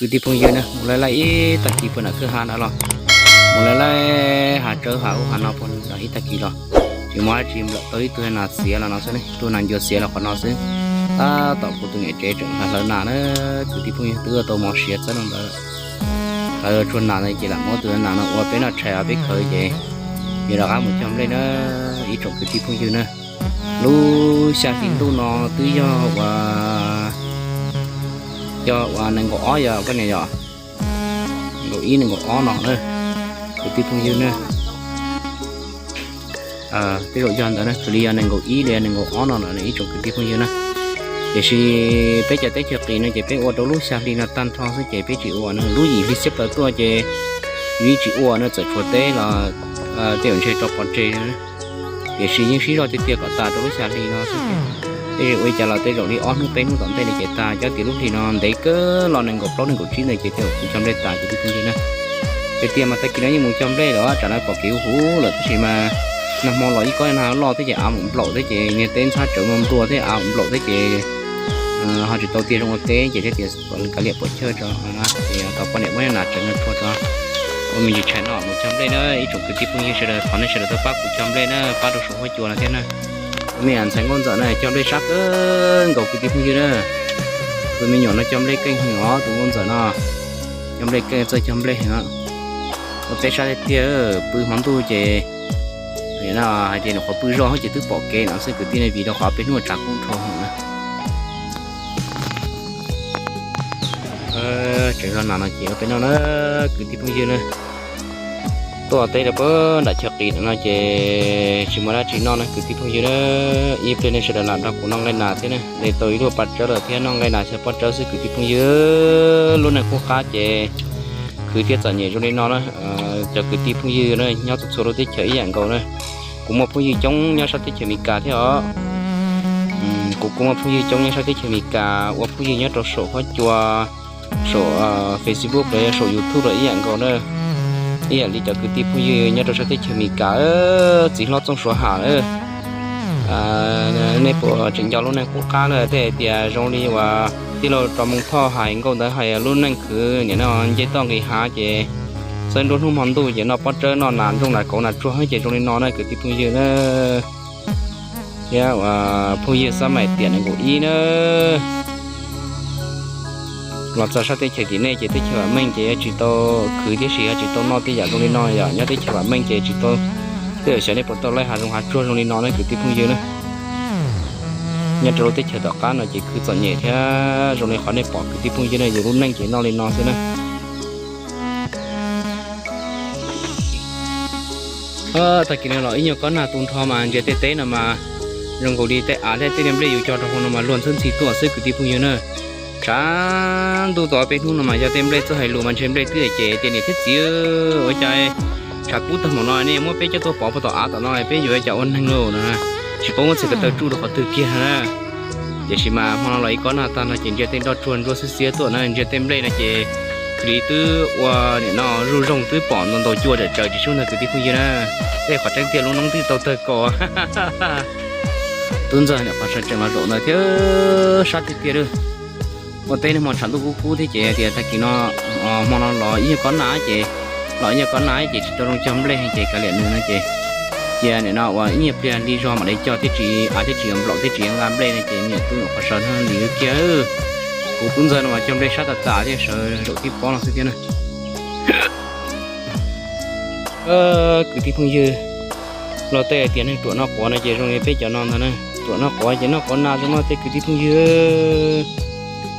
Kwv tij phooj ywg na, mus laij laij ib tag kis puag nram kwj ha ntawd los, mus laij laij hav tsawb hav ub hav no puag nram ib tag kis los, tsis muaj dab tsi, nplawm tau ib tug nas xiav los no xwb ne, ib tug nas ncua xiav los qhov no xwb. Tab tom kuv tus niam tsev tseem hlawv nas na, kwv tij phooj ywg, twb ua tau mov siav txawb no ntawd, hlawv tsuag nas no ces lam muab tus nas no ua peb noj tshais os, peb khaws ces yuav rov qab mus cog nplej na, ib tsoom kwv tij phooj ywg na. Lub xya hli ntuj no twb yog ua, yog ua nees nkaum ob yog koj niam yom, nees nkaum ib nees nkaum ob no na, kwv tij phooj ywg na. Tej zaum yog ntawd na, xws li yog nees nkaum ib los yog nees nkaum ob no lawm ib tsoom kwv tij phooj ywg na. Tiam sis peb cov teb chaws qis no ces peb ua rau lub xya hli no tag nrho xwb ces peb tsis ua na, lub yim hli xiab plaws tuaj ces yeej tsis ua na, txawm tshuav teb los tej zaum ntshe tso pov tseg. Tiam sis yeej sib zog tiag tiag kom tas rau lub xya hli no xwb. Tej zaum ua li cas los tej zaum li ob hnub peb hnub tom ntej li ces tas, cov tias lub hli no ntev kawg los nees nkaum plaub nees nkaum tsib ntawd ces tej zaum kuv cog nplej tas kwv tij phooj ywg na. Tiag tias mas tag kis no yeej mus cog nplej lawm, tsam no pom kev huv huv lawm tab sis mas nag hmo los ib kob nag loj thiab ces av mus nplaum thiab ces niag teb ntxhab tsawv muaj nplua thiab av mus nplaum thiab ces ho tsis tau tiag zoo ua teb ces thiaj tias kom kav liam pom chawj tso, ces tau poj niam muab nas tsev no rhuav tso, ua me ntsis tshais no mus cog nplej na ib tsoom kwv tij phooj ywg sawv daws, thov nej sawv daws tau pab kuv cog nplej na, pab rau saum huab cua no thiab na. Tus me ntxhais Nkauj Ntxawm no cog nplej sab kawg nkaus kwv tij phooj ywg na. Tus me nyuam no cog nplej keej heev os, tus Nkauj Ntxawm no cog nplej keej, txawj cog nplej heev. Ua teb sab tiag tiag, pw hmo ntuj ces hais tias nyuam qhuav pw zoj ces twb pom kev no xwb kwv tij ne, vim rau qhov peb hnub tshav kub dhau heev na. Tseem zog nas no ces ua peb noj na kwv tij phooj ywg na. Tuaj teb rau puag nram chaw qis no ces tsis muaj dab tsi noj na kwv tij phooj ywg na. Ib pliag nej sawv daws lam nrog kuv noj nqaij nas thiab na, de tau ib lub paj tsawb lawm thiab noj nqaij nas xyaw pob tsawb xwb kwv tij phooj ywg. Lub neej qub qab ces khwv thiab txom nyem zoo li no na. Cov kwv tij phooj ywg na nyob txhua txhua lub teb chaws ib yam nkaus na. Kuv muaj phooj ywg coob nyob sab teb chaws Amelikas thiab os. Kuv kuj muaj phooj ywg coob nyob sab teb chaws Amelikas, ua phooj ywg nyob rau saum huab cua, saum Facebook los yog saum YouTube los ib yam nkaus na. Ib yam li cov kwv tij phooj ywg nyob rau sab teb chaws Amelikas, txiv hlob Txooj Suav Ham, nej puas tseem nco lub neej qub qab na? Tej hais tias zoo li uas tij laug Tso Moo Thoj hais nkauj ntawd hais lub neej khwv nim no nce toj nqis hav ces txawb nruab hnub hmo ntuj ces noj pob tsawb noj nas ntsooj nas kauv nas tsuag ces zoo li no na kwv tij phooj ywg na. Thiab phooj ywg Xab Maim Tiam nees nkaum ib na, los txog sab teb chaws tim nej ces teb chaws vam meej ces yuav tsis tau khwv thiab sis yuav tsis tau noj tej yam zoo li no yom. Nyob teb chaws vam meej ces tsis tau, tej zaum xyov nej puas tau laij hav zoov hav tsuag zoo li no ne kwv tij phooj ywg na. Nyob rau lub teb chaws tom qab no ces khwv txom nyem thiab zoo li qhov nej pom kwv tij phooj ywg na, yus lub neej ces noj li no xwb na. Tag kis no los ib nyuag kob nag tu nrho mas ntsia tej teb no mas zoo nkaus li tej av thiab tej niag nplej yus cog rau hauv no mas luag ntxhwb ntxhi tuaj xwb kwv tij phooj ywg na. Tshav ntuj tau ob peb hnub no mas yog tej nplej txawj hais lus mas ntshe nplej twb hais ces tias niam thiab txiv, ua cas tshav kub tag npaum no nej muab peb coj tuaj pov puag tom av tom no peb yuav ua cas ua neeg lauj no. Tsis paub muab txhais ko taw tsuj rau qhov twg kiag na. Tiam sis mas hmo no los ib kob nag tag no ces ntsia tej nroj tsuag ntsuab xiab xiab tuaj na, ntsia tej nplej no ces khwv li twb ua nim no zuj zoog twb pom ntau ntau cua tsawm tsawv tsis sub ntag kwv tij phooj ywg na. Tej qhov tseeb tiag lub noob twb tau tawg kaus. Tub ntxawg niam qhov sawv tsees los zaum ntawd thiab sab tiag tiag lawm. Ua teb niag hmo tshav ntuj kub kub thiab ces tias tag kis no, hmo no los ib nyuag kob nag ces, los ib nyuag kob nag ces tsis tau zoo cog nplej ces kav liam nws no ces cia nim no ua ib nyuag pliag li zog mam li cog thiaj tsis, av thiaj tsis yuav nplaum thiab tsis yuav nqa nplej no ces niam tub niam qhov sawv no lim kiag. Kuv tub ntxawg no mas cog nplej sab tas tas thiab sawv zaum tib pob no xwb thiab na. Kwv tij phooj ywg, luag tej hais tias neeg ruam noj quav no ces zoo li peb cov no ntag na. Ruam noj quav ces noj quav nag zoo no tej kwv tij phooj ywg.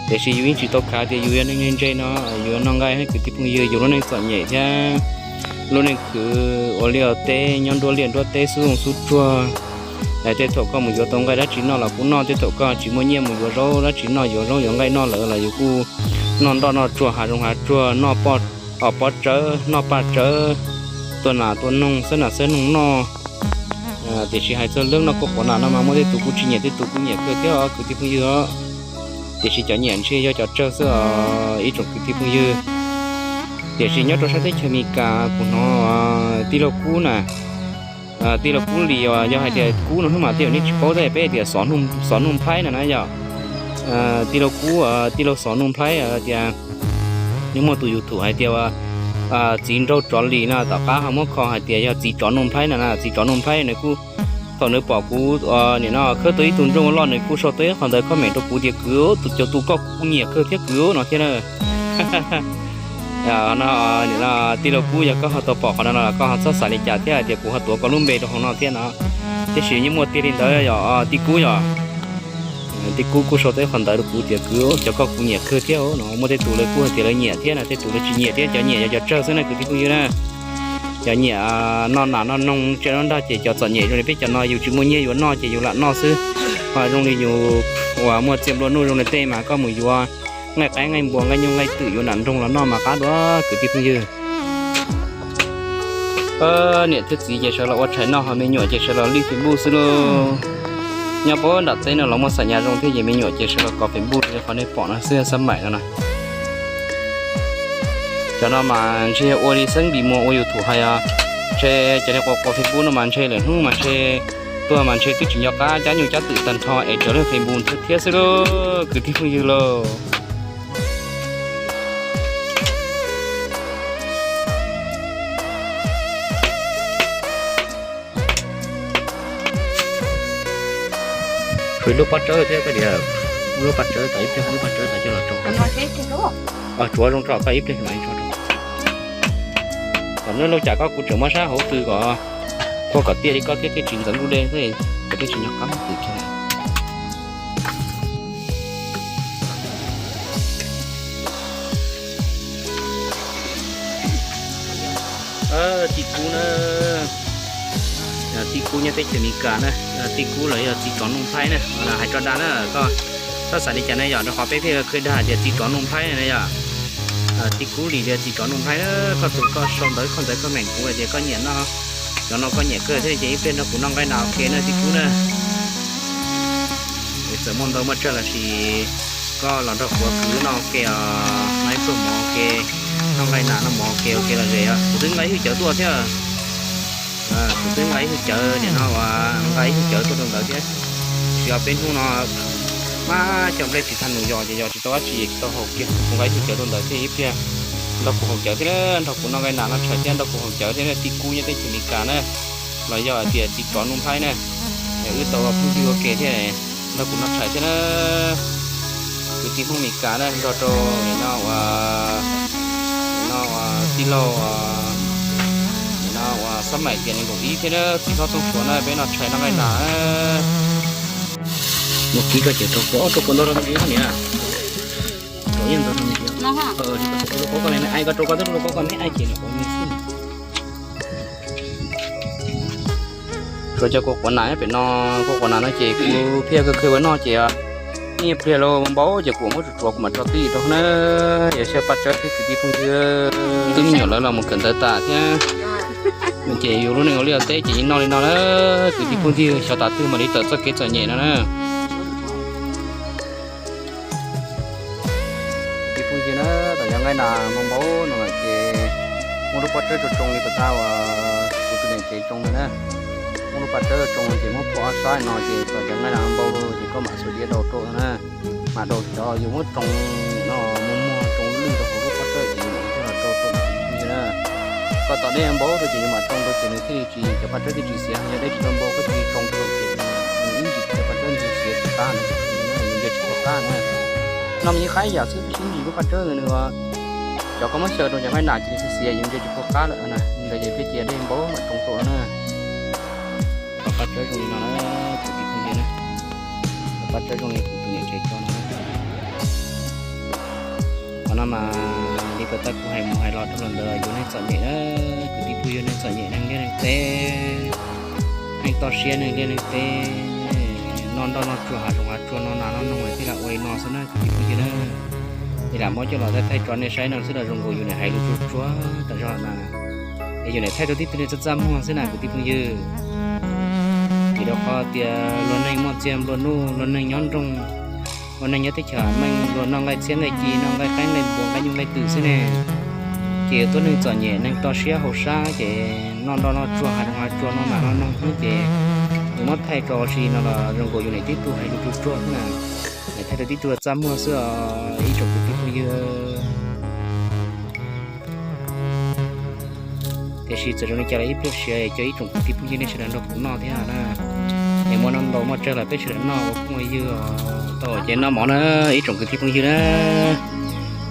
Tiam sis yus yeej tsis tau khav tias yus yog neeg ntse ntse no, yus yuav noj nqaij kwv tij phooj ywg, yus lub neej txom nyem thiab lub neej khwv ua liaj teb nyob nruab liaj nruab teb xub zoov xub tsuag. Tej thaum koj mus yuav tau nqaij dab tsi noj los kuj noj, tej thaum koj tsis muaj nyiaj mus yuav zaub dab tsi noj, yuav zaub yuav nqaij noj lawm los yus kuj noj nroj noj tsuag hav zoov hav tsuag, noj pob tsawb noj paj tsawb, tua nas tua noog xawb nas xawb noog noj. Tiam sis hais txog lub noj kua quav nas no mas muaj tej tus kuj tsis nyiam tej tus kuj nyiam kawg thiab os kwv tij phooj ywg os. Tiam sis cov nyiam ntshe yog cov tsawg xwb os ib tsoom kwv tij phooj ywg. Tiam sis nyob rau sab teb chaws Amelikas kuv hnov tij laug Kub na, tij laug Kub Lis, yog hais tias Kub no hnub mas tej zaum nej tsis paub thiab, peb hais tias Xov Nuj Nplhaib no na yom. Tij laug Kub, tij laug Xov Nuj Nplhaib tias Nws muaj tus YouTube hais tias Txiv Nraug Tsov Lis no, tom qab ho muab kho hais tias yog Txiv Tsov Nuj Nplhaib no na. Txiv Tsov Nuj Nplhaib nws kuj, thaum nws pom kuv nim no khawb tau ib tug nrooj loj, nws kuj sau tau ib qho ntawv comment rau kuv tias kwv, tus cov tus koj kuv nyiam kawg thiab kwv no thiab na. No, tij laug Kub, yog koj ho tau pom qhov no no los koj ho txhob xav li cas thiab tias kuv ho tuav koj lub npe rau hauv no thiab no. Tiam sis yeej muaj tiag li ntawd yom tij Kub yom. Tij Kub kuj sau tau ib qho ntawv rau kuv tias kwv, cov koj kuv nyiam kawg thiab no. Muaj tej tus lawv kuj hais tias lawv nyiam thiab no, tej tus lawv tsis nyiam thiab. Cov nyiam yog cov tsawg xwb na kwv tij phooj ywg na. Cov nyiam noj nas noj noog tsiaj noj nrag ces cov txom nyem zoo li peb cov no yus tsis muaj nyiaj yuav noj ces yus lam noj xwb. Ho zoo li yus uas muaj txiaj nplua nuj zoo li tej mas koj mus yuav nqaij qaib nqaij npua nqaij nyuj nqaij twm yuav nram nroog los noj mas qab dua kwv tij phooj ywg. Niam thiab txiv ces sawv los ua tshais noj, ho me nyuam ces sawv los lij Facebook xwb lauj. Nyob puag nram teb no los muaj xam nyas zoo thiab ces me nyuam ces sawv los kov Facebook li qhov nej pom no xwb, xab maim no na. Cov no mas ntshe ua li xeeb Npis Muas ua YouTube hais os, ntshe cov li quas quas Facebook no mas ntshe lawm hnub mas ntshe tuag mas ntshe twb tsis nco qab cab nyuj cab twm tag nrho es raws leej Facebook thiab xwb lauj kwv tij phooj ywg lauj. Tshuav ib lub pob tsawb thiab koj tias, lub pob tsawb tom ib pliag, lub pob tsawb tom coj los tsoo. Tsuav zoo tso koj ib pliag mam li tso rau. Kom nws lub cas koj kuv tseem muab sab hauv tw kom, khuaj kom tiaj li koj thiab thiaj tsis ntxeev lub dej, kom thiaj tsis nco qab mus twm kiag. Tij Kub na, Tij Kub nyob teb chaws Amelikas na, Tij Kub los yog Txiv Tsov Nuj Nplhaib na, hais tso dag na koj, txhob xav li cas na yom, rau qhov peb pheej khwj dag tias Txiv Tsov Nuj Nplhaib na yom. Tij Kub Lis li Txiv Tsov Nuj Nplhaib na, koj tus koj sau ntawv koj ntawv comment kuv tias koj nyiam noj, cov no koj nyiam kawg thiab ces ib pliag nrog kuv noj nqaij nas ua ke na Tij Kub na. Txawm muaj ntau muaj tsawg los sis koj los nrog kuv kwv noj ua ke os, noj ib pluag mov ua ke, noj nqaij nas noj mov ua ke ua ke los ze os. Kuv twb nqa ib hwj cawv tuaj thiab. Kuv twb nqa ib hwj cawv, nim no uas nqa ib hwj cawv tuaj rau ntawd thiab. Tsis yog peb hnub no mas cov nplej tsis tau num yos ces yos tsis tau dab tsi tsis tau haus kiag. Kuv nqa ib hwj cawv rau ntawd thiab ib pliag nrog kuv haus cawv thiab, nrog kuv noj nqaij nas noj tshais thiab nrog kuv haus cawv thiab na Tij Kub nyob teb chaws Amelikas na, los yog hais tias Txiv Tsov Nuj Nplhaib na, wb tau phooj ywg ua ke thiab nrog kuv noj tshais thiab na. Kwv tij Hmoob Amelikas na, nrog rau nim no uas, nim no uas tij laug, nim no uas xab maim tias nws nkaum ib thiab na, txiv hlob Txooj Suav na, peb noj tshais noj nqaij nas. Mus kib koj ces rau kuv, rau kuv ntau rau me ntsis niam. Rau ib ntau rau me ntsis. Rau koj me me ai, koj rau koj twb rau koj me ai ces nws quav me xwb. Tsuas cov kua quav nas pem no, kua quav nas no ces kuv thiaj khwv khwv ua noj ces ib pliag los npau ces kuv muab tsuav tsuav kuv mam tso tij rau na. Yog xyaw paj tsawb thiab kwv tij phooj ywg, twb me nyuam lawv los mus kawm ntawv tas thiab, ces yus lub neej ua liaj ua teb ces yeej noj li no na. Kwv tij phooj ywg, xyov tas twg mam li tawm txoj kev txom nyem no na. Kwv tij phooj ywg na, tam cov nqaij nas npau npau no lawm ces muab lub pob tsawb tsoo tsoo li puas tab uas kuv tus niam tsev tsoo ntawd na. Muab lub pob tsawb tsoo ces muab phua ob sab no ces kom cov nqaij nas npau ces koj mam xuas diav daus rau na. Mam daus cov yus muab tsoo no muag muag tsoo lwj rau hauv lub pob tsawb ces yus mam coj los rau rau kwv tij phooj ywg na. Kom tom nej npau rau ces yus mam tsoo rau ces nws thiaj li tsis, cov pob tsawb thiaj tsis xiav. Yog dej tsis tau npau koj cia li tsoo rau ces nws ib ntsis cov pob tsawb nws xiav tsis qab na, yus ntsia tsis tau qab na. No mas yeej qab ib yam xwb tab sis ib ntsis lub pob tsawb ntawd nws cov koj muab xyaw rau cov nqaij nas ces nws xiav xiav yus ntsia tsis tau qab lawm na. Ntawd ces peb cia dej npau mam tsoo rau na. Cov pob tsawb zoo li no na, kwv tij phooj ywg na, cov pob tsawb zoo li kuv tus niam tsev tso no na. Qhov no mas li puas tab kuv hais mus hais los rau los ntawd yus neeg txom nyem na, kwv tij phooj ywg, neeg txom nyem neeg liaj neeg teb, neeg toj siab neeg liaj neeg teb, noj nroj noj tsuag hav zoov hav tsuag noj nas noj noog thiaj li ua li no xwb na kwv tij phooj ywg na. Ces lam muab coj los thaij thaij tso nej saib no xwb los zoo nkaus yus niam hais lus tsuag tsuag tas zog na. Es yus niam thaij rau tib tug neeg txaj txaj muag xwb na kwv tij phooj ywg. Vim rau qhov tias luag neej muaj txiag nplua nuj, luag neej nyob nroog, luag neej nyob teb chaws meej, luag noj nqaij txhiab nqaij ci, noj nqaij qaib nqaij npua nqaij nyuj nqaij twm xwb ne. Ces yus tuab neeg txom nyem neeg rau siab hauv sab ces noj nroj noj tsuag hav zoov hav tsuag noj nas noj noog xwb ces yus muab thaij tso ua si no los zoo nkaus yus niam tib tug hais lus tsuag tsuag xwb na. Niam thaij rau tib tug txaj muag xwb os ib tsoom kwv tij phooj ywg. Tiam sis txawm zoo li cas los ib pliag siav coj ib tsoom kwv tij phooj ywg nej sawv daws nrog kuv noj thiab na. Es muaj noj ntau muaj tsawg los peb sawv daws noj ua phooj ua ywg tau ces noj mov na ib tsoom kwv tij phooj ywg na.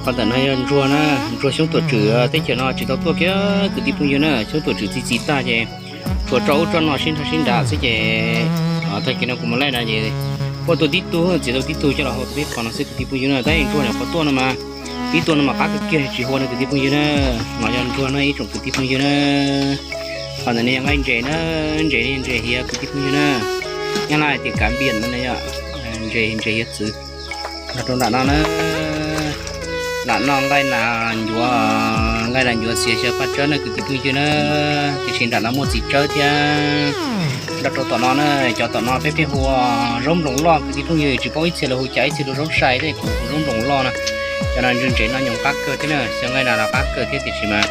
Qhov ntawm no yog ntsuag na, ntsuag xyoob tuam tswm teb chaws no tsis tau tuaj kiag kwv tij phooj ywg na, xyoob tuam tswm txi txiv tag ces tsuas tso ub tso no sib nrhab sib nrab xwb ces tag kis no kuv mus laij na ces kuj tuaj tib tug, txiav tau tib tug coj los hau tus peb phom no xwb kwv tij phooj ywg na. Tab sis ntsuag nyuam qhuav tuaj no mas, tib tuaj no mas qab kawg kiag tsis huam no kwv tij phooj ywg na. No yog ntsuag no ib tsoom kwv tij phooj ywg na. Qhov ntawm no yog nqaij ntses na, ntses ntses hiav kwv tij phooj ywg na. Nyab Laj hais tias kav npias no na yog ntses ntses hiav txwv. Nrog rau nram no na, nram no nqaij nas ncuav, nqaij nas ncuav xiav xyaw paj tsawb na kwv tij phooj ywg na. Tiam sis nram no muaj txiv tsawb thiab. Nrog rau tom no na, cov tom no peb pheej hu ua zaub nploos loj kwv tij phooj ywg, tsis paub ib txhia lawv hu cas, ib txhia hu zaub sai thiab, kuv hu zaub nploos loj na. Cov no ntses no nyoos qab kawg thiab na, xyaw nqaij nas los qab kawg thiab tiam sis mas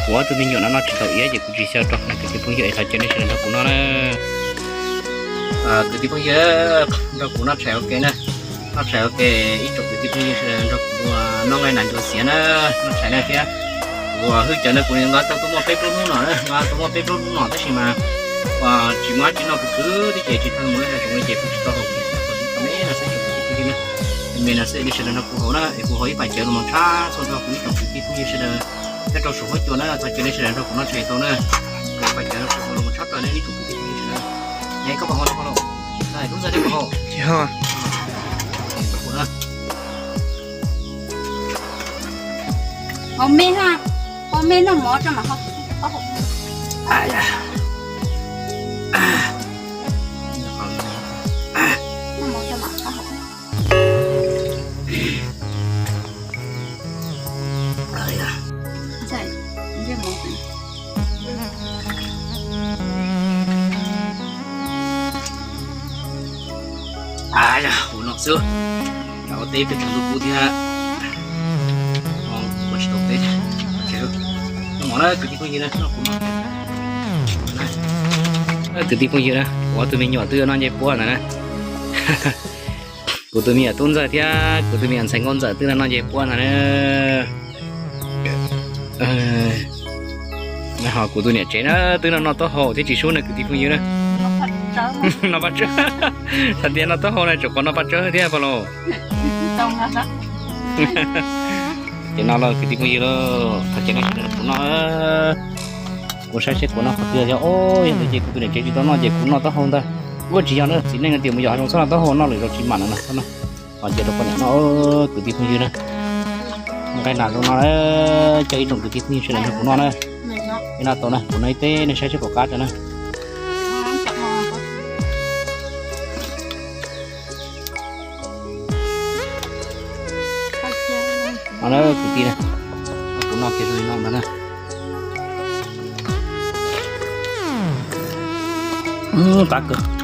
kuv ob tug me nyuam no noj tsis tau iav ces kuv tsis xyaw rau na kwv tij phooj ywg es thov caw nej sawv daws nrog kuv noj na. Kwv tij phooj ywg, nrog kuv noj tshais ua ke na. Noj tshais ua ke ib tsoom kwv tij phooj ywg sawv daws nrog kuv noj nqaij nas ncuav xiav na, noj tshais na thiab. Kuv hwj cawv no kuv nqa tau tuaj muaj peb plaub hnub no, nqa tau muaj peb plaub hnub no tab sis mas tsis muaj dab tsi noj, kuv khwv thiab ces tsis tau mus laij hav zoov li ces kuv tsis tau haus, kuv tau me no xwb tsoom kwv tij phooj ywg na. Me no xwb nej sawv daws nrog kuv haus na, es kuv haus ib pas cawv los mus tshab txhua nrog kuv ib tsoom kwv tij phooj ywg sawv daws thiab rau saum huab cua na, thov caw nej sawv daws nrog kuv noj tshais tau na. Kuv ib pas cawv no kuv haus los mus tshab plaws na ib tsoom kwv tij phooj ywg sawv daws. Neb koj puas haus no, Pov Laus? Tub Ntxawg, neb puas haus? Haus me na, haus me noj mov rau mam haus. Noj mov rau mam haus. Ua no xwb, rau teb peb tug ntuj kub thiab. Ua tsis tau teb, noj mov na kwv tij phooj ywg na, noj kuv noj. Kwv tij phooj ywg na, kuv ob tug me nyuam twb noj ncej puab ntawd na. Kuv tus me nyuam Tub Ntxawg thiab kuv tus me nyuam ntxhais Nkauj Ntxawm twb noj ncej puab ntag na. Ho kuv tus niam tsev na twb noj noj taub hau thiab tsis sub na kwv tij phooj ywg na. Noj paj tsawb, txhais tias noj taub hau na tseem qhuav noj paj tsawb thiab Pov Laus. Ces no los kwv tij phooj ywg lauj, thov caw nej sawv daws nrog kuv noj. Kuv saib seb kuv noj qhov twg thiab, o, yog ntawd ces kuv tus niam tsev tsis tau noj ces kuv noj taub hau ntag. Ua tsis yog na, txiv neej tias mus yos hav zoov txhob noj taub hau, noj lwm zaus tsis mam no na, txhob noj. Ho cia rau poj niam noj, kwv tij phooj ywg na. Nqaij nas zoo no, coj ib tsoom kwv tij phooj ywg sawv daws nrog kuv noj na. Peb noj tau na, kuv noj ib teb nej saib seb puas qab rau na. No na kwv tij na, kuv noj kiag zoo li no ntag na. Qab kawg.